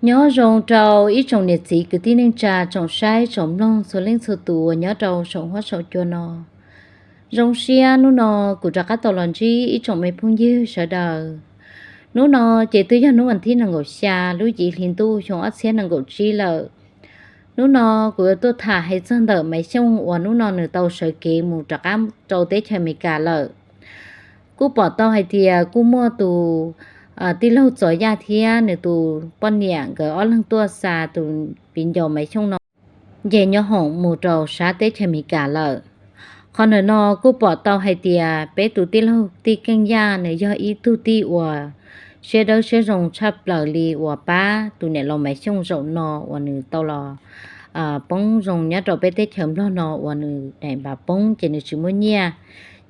Nyob zoo rau ib tsoom niam txiv kwv tij neej tsa, tsoom saib tsoom mloog txhua leej txhua tus uas nyob rau saum huab saum cua no. Zoo siab hnub no kuv rov qab tau los ntsib ib tsoom me phooj ywg sawv daws. Hnub no ces twb yog hnub vas thib nees nkaum xya lub yim hli ntuj xyoo ob txhiab nees nkaum tsib lawm. Hnub no kuv yuav tuaj tham hais txog ntawm Maiv Xyooj uas hnub no nws tau sawv kev mus rov qab rau teb chaws Amelikas lawm. Kuj pom tau hais tias kuj muaj tus tij laug Txos Yaj thiab nws tus poj niam nkawd ob leeg tuaj xa tus viv ncaus Maiv Xyooj no nce nyob hoom mus rau sab teb chaws Amelikas lawm. Qhov ntawm no kuj pom tau hais tias peb tus tij laug Tij Keej Yaj nws yog ib tug tij uas siab dawb siab zoo tshaj plaws li uas pab tus niam laus Maiv Xyooj zaum no uas nws tau los poob zoo nyob rau peb teb chaws Nplog no uas nws daim npav poob ces nws tsis muaj nyiaj.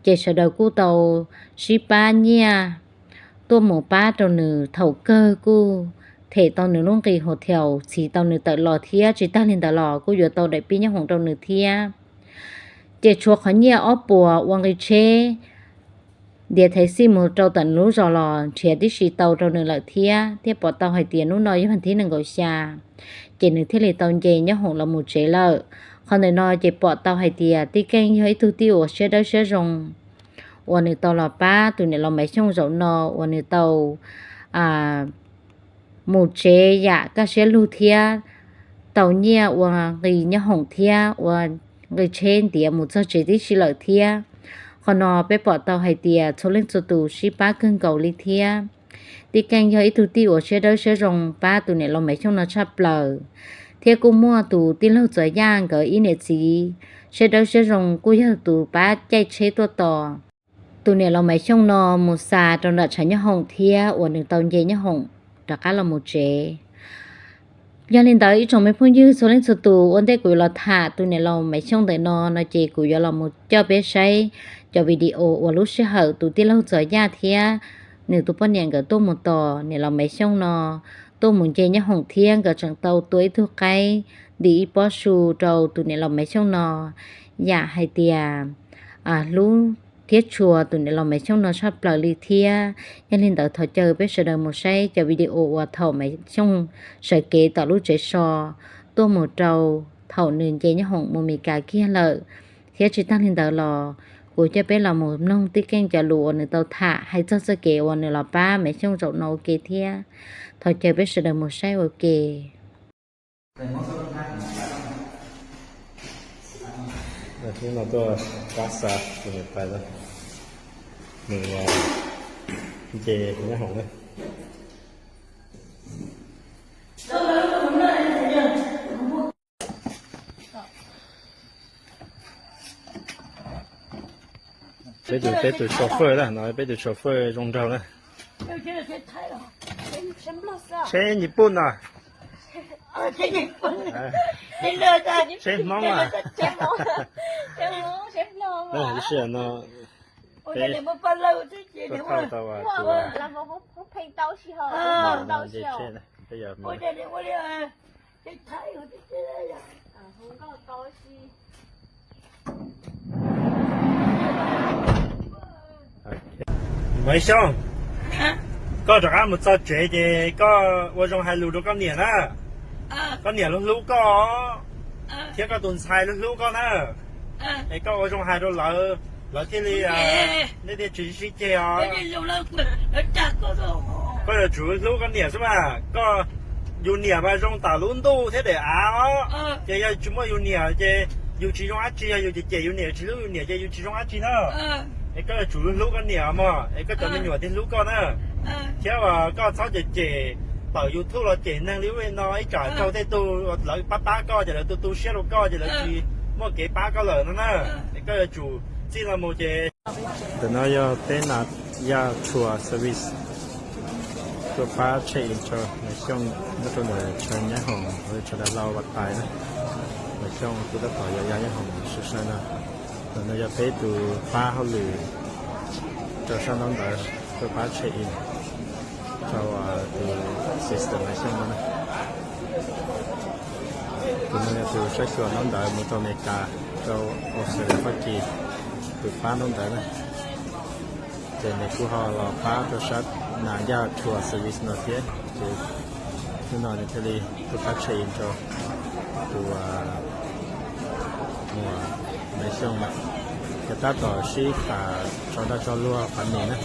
Ces sawv daws kuj tau sib pab nyiaj tuaj mus pab rau nws, thaum kawg kuj them tau nws lub nqi hotel, txhiv tau nws tawm los thiab tsis tag li ntawd los kuj yuav tau daim pib nyob hoom rau nws thiab. Ces tshuav qhov nyiaj ob puas ua nqi tsheb ntiav thaiv xij mus rau tom nws lub zos los nrhiav tib si tau rau nws lawm thiab. Thiab pom tau hais tias hnub no yog vas thib nees nkaum xya, ces nws thiaj li tau nce nyob hoom los mus tsev lawm. Qhov ntawm no ces pom tau hais tias Tij Keej yog ib tug tij uas siab dawb siab zoo uas nws tau los pab tus niam laus Maiv Xyooj zaum no uas nws tau mus tsev yam kaj siab lug thiab tau nyiaj ua nqi nyob hoom thiab ua nqi tsheb ntiav mus txog tsev tib si lawm thiab. Qhov no peb pom tau hais tias txhua leej txhua tus sib pab kawg nkaus li thiab. Tij Keej yog ib tug tij uas siab dawb siab zoo pab tus niam laus Maiv Xyooj no tshaj plaws, thiab kuj muaj tus tij laug Txos Yaj nkawd ib niam txiv siab dawb siab zoo kuj yog tus pab caij tsheb tuaj tos tus niam laus Maiv Xyooj no mus xa rau nram tshav nyob hoom thiab uas nws tau nce nyob hoom rov qab los mus tsev. Yog li ntawd ib tsoom me phooj ywg txhua leej txhua tus, ua ntej kuv yuav los tham tus niam laus Maiv Xyooj ntawm no no ces kuv yuav los mus coj peb saib cov video uas lub sij hawm tus tij laug Txos Yaj thiab nws tus poj niam nkawd tuaj mus tos niam laus Maiv Xyooj no tuaj mus nce nyob hoom thiab nkawd tseem tau tua ib tug qaib ntim ib pob su rau tus niam laus Maiv Xyooj no yam hais tias hlub thiab tshua tus niam laus Maiv Xyooj no tshaj plaws li thiab. Yog li ntawd thov caw peb sawv daws mus saib cov video uas thaum Maiv Xyooj sawv kev tom lub tsev so tuaj mus rau thaum nws nce nyob hoom mus Meskas kiag lawm. Thiab tsis tag li ntawd los kuv coj peb los mus mloog Tij Keej cov lus uas nws tau tham hais txog txoj kev uas nws los pab Maiv Xyooj zaum no ua ke thiab. Thov caw peb sawv daws mus saib ua ke. Hnub no tuaj pab xa tus niam tais nws nce nyob hoom na. Peb tus, peb tus chauffeur na, no peb tus chauffeur zoo nraug na. Tsheb Nyij Pooj no. Tsheb Hmoob a. Tab sis no peb thauj tau tus, no nce tsheb na, peb yog Maiv Xyooj, koj rov qab mus txog tsev ces koj ua zoo hais lus rau koj niam na. Koj niam lub hlub koj, thiab koj tus ntxhais lub hlub koj na. Es koj ua zoo hais rau lawv, lawv thiaj li, nej thiaj tsis sib ceg os. Koj yuav tsum hlub koj niam xwb mas. Koj, yus niam mas zoo tam lub ntuj thiab daim av os. Ces yog tsis muaj yus niam ces yus tsis zoo dab tsi, yog yus cem cem yus niam, tsis hlub yus niam ces yus tsis zoo dab tsi na. Es koj yuav tsum hlub koj niam mog, es koj cov me nyuam thiaj hlub koj na. Thiab koj txhob cem cem, tawm YouTube los cem neeg li ub li no, ib tsam raug tej tug lawv pab pab koj ces lawv tu tu siab rau koj ces lawv tsis muaj kev pab koj lawm no na. Es koj yuav tsum txij no mus ces. Ntawm no yog peb Nas Yaj Tour Service tuaj pab check in rau Maiv Xyooj nyob rau ntawm chaw nyob hoom, chaw Dab Laug Vaj Tais na. Maiv Xyooj kuj tab tom yos ya nyob hoom sab sab no. Ntawm no yog peb tus pab hauj lwm rau sab ntaub ntawv tuaj pab check in rau tus sister Maiv Xyooj no na. Tus no yog tus saib xyuas ntaub ntawv mus rau Amelikas rau Australia Fab Kis, tus pab ntaub ntawv na. Ces nws kuj ho los pab rau sab Nas Yaj Tour Service no thiab. Ces Hnub no nws thiaj li tuaj pab check in rau tus muam Maiv Xyooj na, ces tab tom sib tham tso dag tso luag funny na.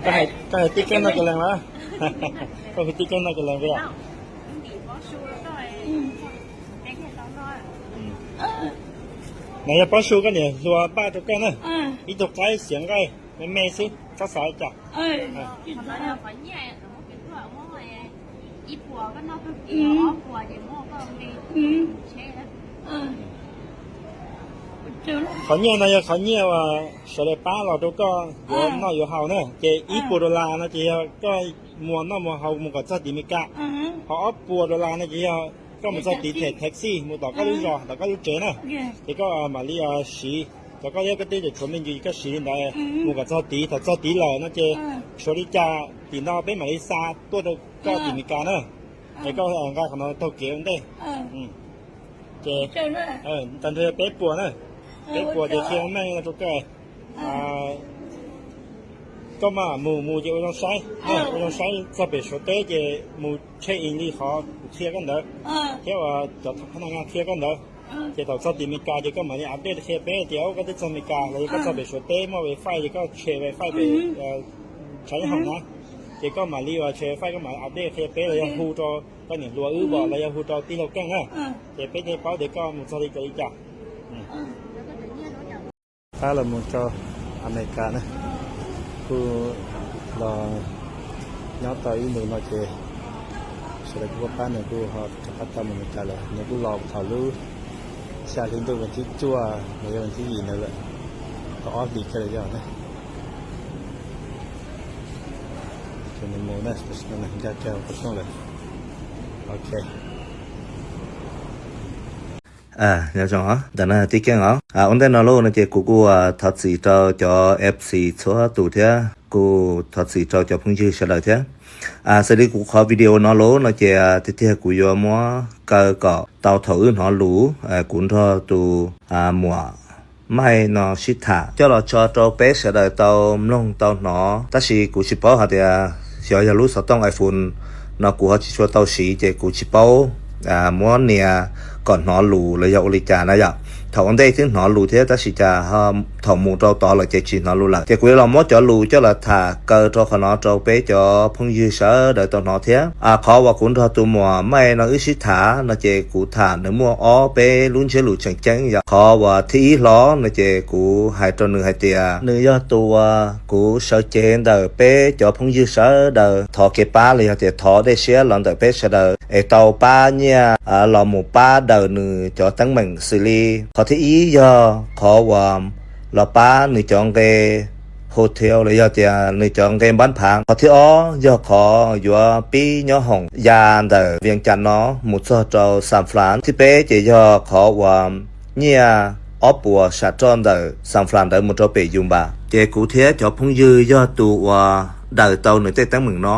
Koj hais tib kab noj kawg lees los? Koj hu tib kab noj kawg lees li os? Nws yog pob su koj niam hluas npaj rau koj na, ib tug qaib xiav nqaij me me xwb, txhob xav li cas. Qhov nyiaj no yog qhov nyiaj uas sawv daws pab los rau koj yuav noj yuav haus na, ces ib puas dollar no ces yog koj muas noj muas haus mus kom txog tim Meskas. Ho ob puas dollar no ces yog koj mus txog tim them taxi mus tom koj lub zos, tom koj lub tsev na, ces koj mam li siv. Thaum koj thiab koj tej tseem tshuav me ntsis koj siv li ntawd mus kom txog tid, thaum txog tid lawm no ces tshuav li cas tim no peb mam li xa tuaj rau koj tim Meskas na. Es koj nqa qhov no taug kev ua ntej. Ces tag nrho yog peb puas na, peb puas ces qhia meej rau koj. Koj mam mus mus ces ua zoo saib, ua zoo saib txog pem Suav teb ces mus check in li qhov kuv qhia koj ntawd, thiab uas cov phab naj ngas qhia koj ntawd. Ces thaum txog tim Meskas ces koj mam li update qhia peb tias koj twb txog Meskas los yog koj txog pem Suav teb muaj wifi ces koj check wifi pem tshav nyob hoom na. Ces koj mam li uas check wifi koj mam update qhia peb los yog hu rau koj niam hluas wb pom los yog hu rau tij laug Keej na, ces peb thiaj paub tias koj mus txog li cas li cas. Pab los mus rau Amelikas na, kuj los nyob tau ib ntus no ces sawv daws kuj pab nws kuj ho rov qab tau mus Amelikas lawm. Nws kuj los thaum lub xya hli ntuj vas thib cuaj los yog vas thib yim ntawd lawm, tau ob hlis kiag lawm yog na. Ces nws mus na, nkag kiag qhov rooj lawm. Ok. Nyob zoo ntawm no tib keej os. Ua ntej no lauj no ces kuv kuj thov txim rau cov F C txhua tus thiab kuj thov txim rau cov phooj ywg sawv daws thiab. Xws li kuv qhov video no lauj no ces tiag tiag kuv yuav muab kaw kom tau thaum wb hnov lus, kuv nrog tus muam Maij no sib tham coj los tso rau peb sawv daws tau mloog tau hnov, tab sis kuv tsis paub hais tias xyov yog lub xov tooj iPhone no kuv ho tsis tshua tau siv ces kuv tsis paub muab nias kom hnov lus los yog ua li cas na yom. Thaum ua ntej twb hnov lus thiab tab sis cas thaum mus rau tod lawm ces tsis hnov lus lawm. Ces kuv yuav los muab cov lus coj los tham kaw rau qhov no rau peb cov phooj ywg sawv daws tau hnov thiab. Qhov uas kuv nrog tus muam Maij no wb sib tham no ces kuv tham nws muaj ob peb lub ntsiab lus tseem ceeb yom. Qhov uas thib ib hlo no ces kuv hais rau nws hais tias nws yog tus uas kuv sawv cev ntawm peb cov phooj ywg sawv daws thov kev pab los yog tias thov dej siab los ntawm peb sawv daws es tau pab nyiaj los mus pab daws nws cov teeb meem xws li qhov thib ib yog qhov uas los pab nws cov nqe hotel los yog tias nws cov nqe npab phav. Qhov thib ob yog qhov yuav pib nyob hoom ya ntawm Vias Cas no mus txog rau San Fran. Thib peb ces yog qhov uas nyiaj ob puas sam roj ntawm San Fran ntawd mus rau pem Yumba. Ces kuv thiab cov phooj ywg yog tus uas daws tau nws tej teeb meem no,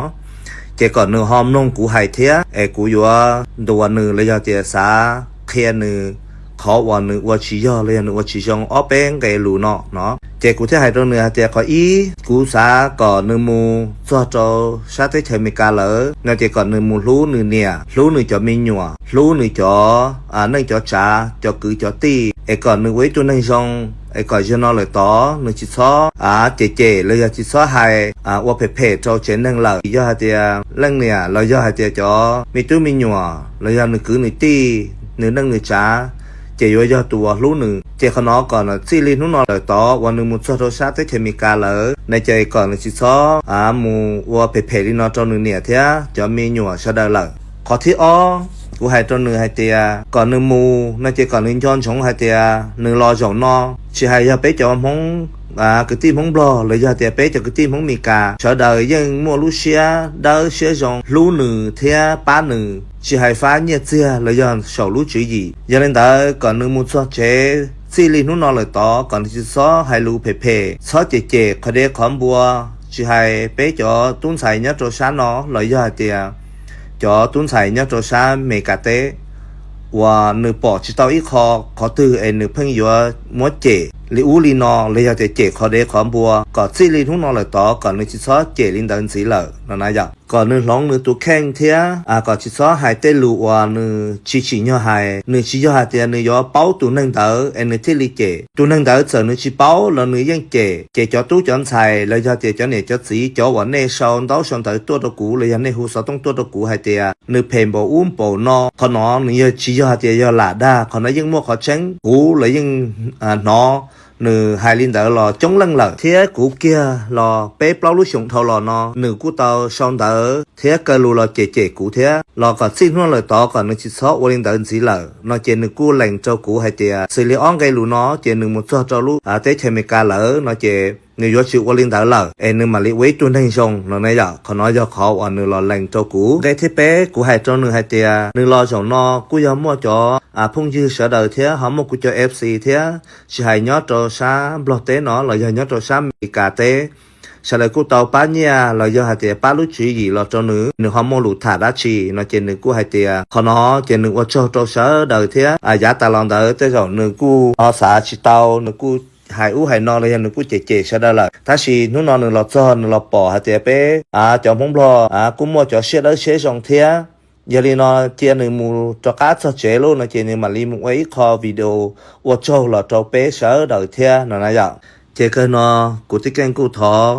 ces kom nws ho mloog kuv hais thiab es kuv yuav ntuas nws los yog tias xav qhia nws qhov uas nws ua tsis yog los yog nws ua tsis zoo ob peb nqe lus no no. Ces kuv thiaj hais rau nws hais tias qhov ib, kuv xav kom nws mus txog rau sab teb chaws Amelikas lawm no ces kom nws mus hlub nws niam, hlub nws cov me nyuam, hlub nws cov neej cov tsav, cov kwv cov tij, es kom nws ua ib tug neeg zoo, es kom yog no lawm tod nws tsis txhob cem cem los yog tsis txhob hais ua phem phem rau tsev neeg lawm. Yog hais tias leej niam los yog hais tias cov me tub me nyuam los yog nws kwv nws tij, nws neej nws tsav, ces yuav yog tus uas hlub nws. Ces qhov no kom nws txij li hnub no lawm tod uas nws mus txog rau sab teb chaws Amelikas lawm no ces kom nws tsis txhob mus ua phem phem li no rau nws niam thiab cov me nyuam sawv daws lawm. Qhov thib ob, kuv hais rau nws hais tias kom nws mus no ces kom nws nco ntsoov hais tias nws los zaum no tsis hais yog peb cov Hmoob, kwv tij Hmoob Nplog los yog tias peb cov kwv tij Hmoob Amelikas, sawv daws yeej muaj lub siab dawb siab zoo hlub nws thiab pab nws, tsis hais fab nyiaj txiag los yog saum lub tswv yim. Yog li ntawd kom nws mus txog tsev txij li hnub no lawm tod kom nws tsis txhob hais lus phem phem, txhob cem cem qhov dev qhov npua, tsis hais peb cov tub ntxhais nyob rau sab no los yog hais tias cov tub ntxhais nyob rau sab Amelikas teb uas nws pom tsis tau ib qho qhov twg es nws pheej yuav muab cem li ub li no los yog tias cem qhov dev qhov npua, kom txij li hnub no lawm tod kom nws tsis txhob cem li ntawd ntxiv lawm no na yom. Kom nws hloov nws tus kheej thiab kom tsis txhob hais tej lus uas nws tsis tsim nyog hais. Nws tsis yog hais tias nws yuav paub tus neeg ntawd es nws thiaj li cem. Tus neeg ntawd txawm nws tsis paub los nws yeej cem, ces cov tub cov ntxhais los yog tias cov niam cov txiv, cov uas nej sau ntaub sau ntawv tuaj rau kuv los yog nej hu xov tooj tuaj rau kuv hais tias nws phem npaum ub npaum no, qhov no nws yog tsis yog hais tias yog lam dag, qhov no yeej muaj qhov tseeb. Kuv los yeej hnov nws hais li ntawd los coob leej lawm, thiab kuv kiag los peb plaub lub xyoos dhau los no nws kuj tau sau ntawv thiab kaw lus los cem cem kuv thiab. Los kom txij hnub lawm tod kom nws tsis txhob ua li ntawd ntxiv lawm no ces nws kuj lees rau kuv hais tias xws li ob nqe lus no ces nws mus txog rau lub teb chaws Amelikas lawm no ces nws yuav tsis ua li ntawd lawm es nws mam li ua ib tug neeg zoo no na yom. Qhov no yog qhov uas nws los lees rau kuv. Nqe thib peb kuv hais rau nws hais tias nws los zaum no kuj yog muaj cov phooj ywg sawv daws thiab ho muaj kuv cov F C thiab, tsis hais nyob rau sab Nplog teb no los yog nyob rau sab Amelikas teb, sawv daws kuj tau pab nyiaj los yog hais tias pab lub tswv yim los rau nws, nws ho muaj lus tham dab tsi no ces nws kuj hais tias qhov no ces nws ua tsaug rau sawv daws thiab. Yav tas los ntawd tej zaum nws kuj ho xav tsis tau, nws kuj hais ub hais no los yog nws kuj cem cem sawv daws lawm, tab sis hnub no nws los txog nws los pom hais tias peb cov Hmoob Nplog kuj muaj cov siab dawb siab zoo thiab. Yog li no cia nws mus rov qab txog tsev lauj no ces nws mam li mus ua ib qho video ua tsaug los rau peb sawv daws thiab no na yom. Ces kawg no kuv Tij Keej kuj thov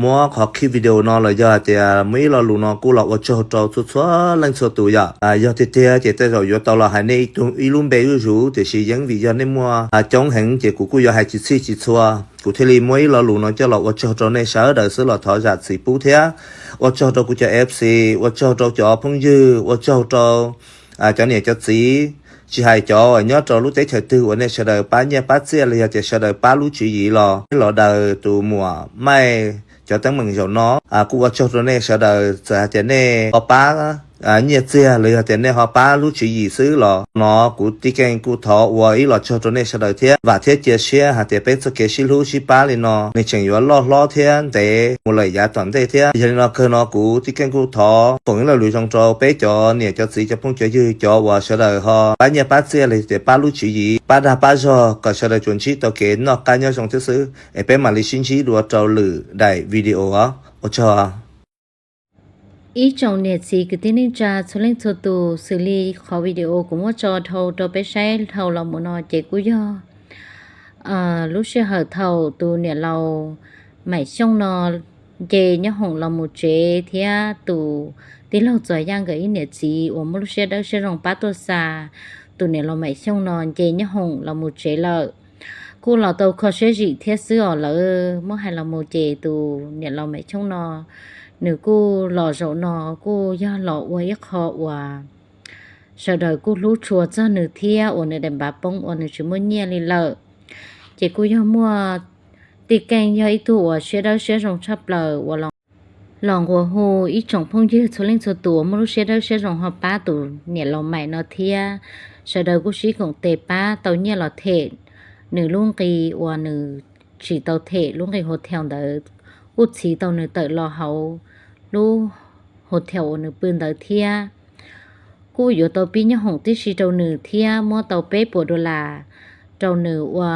muab qhov clip video no los yog hais tias muaj ib lo lus no kuj los ua tsaug rau txhua txhua leej txhua tus yom. Yog tiag tiag ces tej zaum yuav tau los hais nej ib lub npe zuj zus, tiam sis yeej vim yog nej muaj coob heev ces kuv kuj yuav hais tsis txhij tsis txhua, kuv thiaj li muab ib lo lus no coj los ua tsaug rau nej sawv daws xwb los thov zam txim pub thiab. Ua tsaug rau kuv cov F C, ua tsaug rau cov phooj ywg, ua tsaug rau cov niam cov txiv, tsis hais cov uas nyob rau lub teb chaws twg uas nej sawv daws pab nyiaj pab txiaj los yog tias sawv daws pab lub tswv yim los, los daws tus muam Maij cov teeb meem zaum no kuj ua tsaug rau nej sawv daws. Txawm hais tias nej ho pab nyiaj txiag los yog tias nej ho pab lub tswv yim xwb los no kuv Tij Keej kuj thov ua ib los tsaug rau nej sawv daws thiab. Vam thiab cia siab hais tias peb txoj kev sib hlub sib pab li no nws tseem yuav loj hlob thiab ntev mus lawm yav tom ntej thiab. Yog li no kawg no kuv Tij Keej kuj thov foom ib lo lus zoo rau peb cov niam cov txiv cov phooj cov ywg cov uas sawv daws ho pab nyiaj pab txiaj los yog tias pab lub tswv yim pab dag pab zog kom sawv daws tsuas ntsib tau kev noj qab nyob zoo thiab xwb. Es peb mam li sib ntsib dua rau lwm daim video os. Ua tsaug. Ib tsoom niam txiv kwv tij neej tsa txhua leej txhua tus, xws li qhov video kuv muab tso dhau rau peb saib dhau los mus no ces kuj yog lub sij hawm thaum tus niam laus Maim Xyooj no nce nyob hoom los mus tsev thiab tus tij laug Txos Yaj nkawd ib niam txiv uas muaj lub siab dawb siab zoo pab tuaj xa tus niam laus Maim Xyooj no nce nyob hoom los mus tsev lawm. Kuj los tau kho siab zim thiab xwb os. Lawv muab hais los mus ces tus niam laus Maim Xyooj no nws kuj los zaum no kuj yog los ua ib qho uas sawv daws kuj hlub tshua txog nws thiab uas nws daim npav poob uas nws tsis muaj nyiaj li lawm. Ces kuj yog muaj Tij Keej yog ib tug uas siab dawb siab zoo tshaj plaws uas los nqua hu ib tsoom phooj ywg txhua leej txhua tus uas muaj lub siab dawb siab zoo ho pab tus niam laus Maim no thiab. Sawv daws kuj sib koom tes pab tau nyiaj los them nws lub nqi uas nws tsis tau them lub nqi hotel ntawd, kuj txhiv tau nws tawm los hauv lub hotel uas nws pw ntawd thiab. Kuj yuav tau pib nyob hoom tib si rau nws thiab muab tau peb puas dollar rau nws ua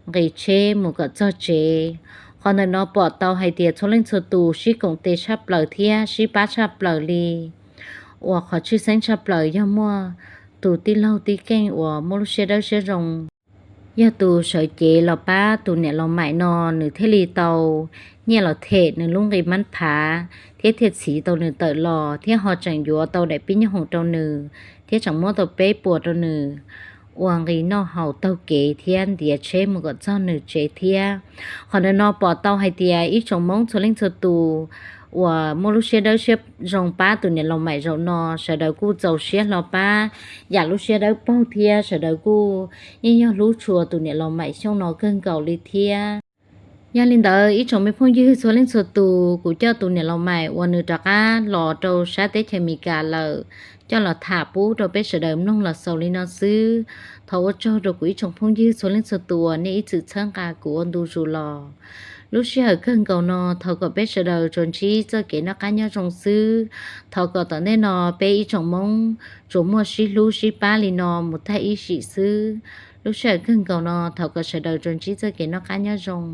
nqi tsheb mus kom txog tsev. Qhov ntawm no pom tau hais tias txhua leej txhua tus sib koom tes tshaj plaws thiab sib pab tshaj plaws li. Uas qhov tshwj xeeb tshaj plaws yog muaj tus tij laug Tij Keej uas muaj lub siab dawb siab zoo, yog tus sawv cev los pab tus niam laus Maim no, nws thiaj li tau nyiaj los them nws lub nqi mab phav thiab thiaj txhiv tau nws tawm los thiab ho tseem yuav tau daim pib nyob hoom rau nws thiab tseem muab tau peb puas rau nws ua nqi noj haus taug kev thiab ntiav tsheb mus kom txog nws tsev thiab. Qhov ntawm no pom tau hais tias ib tsoom Hmoob txhua leej txhua tus uas muaj lub siab dawb siab zoo pab tus niam laus Maim zaum no, sawv daws kuj txaus siab hlo pab yam lub siab dawb paug thiab sawv daws kuj yeej yog hlub tshua tus niam laus Maim Xyooj no kawg nkaus li thiab. Yog li ntawd ib tsoom me phooj ywg txhua leej txhua tus, kuv coj tus niam laus Maim uas nws rov qab los rau sab teb chaws Amelikas lawm coj los tham pub rau peb sawv daws mloog los xaus li no xwb. Thov ua tsaug rau kuv ib tsoom phooj ywg txhua leej txhua tus uas nej ib txwm txhawb nqa kuv ua ntu zus los. Lub sij hawm kawg nkaus no thov kom peb sawv daws tsuas ntsib txoj kev noj qab nyob zoo xwb. Thov kom tom ntej no peb ib tsoom Hmoob tsuas muaj sib hlub sib pab li no mus tag ib sim xwb. Lub sij hawm kawg nkaus no thov kom sawv daws tsuas ntsib txoj kev noj qab nyob zoo.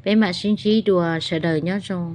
Peb mam sib ntsib dua, sawv daws nyob zoo.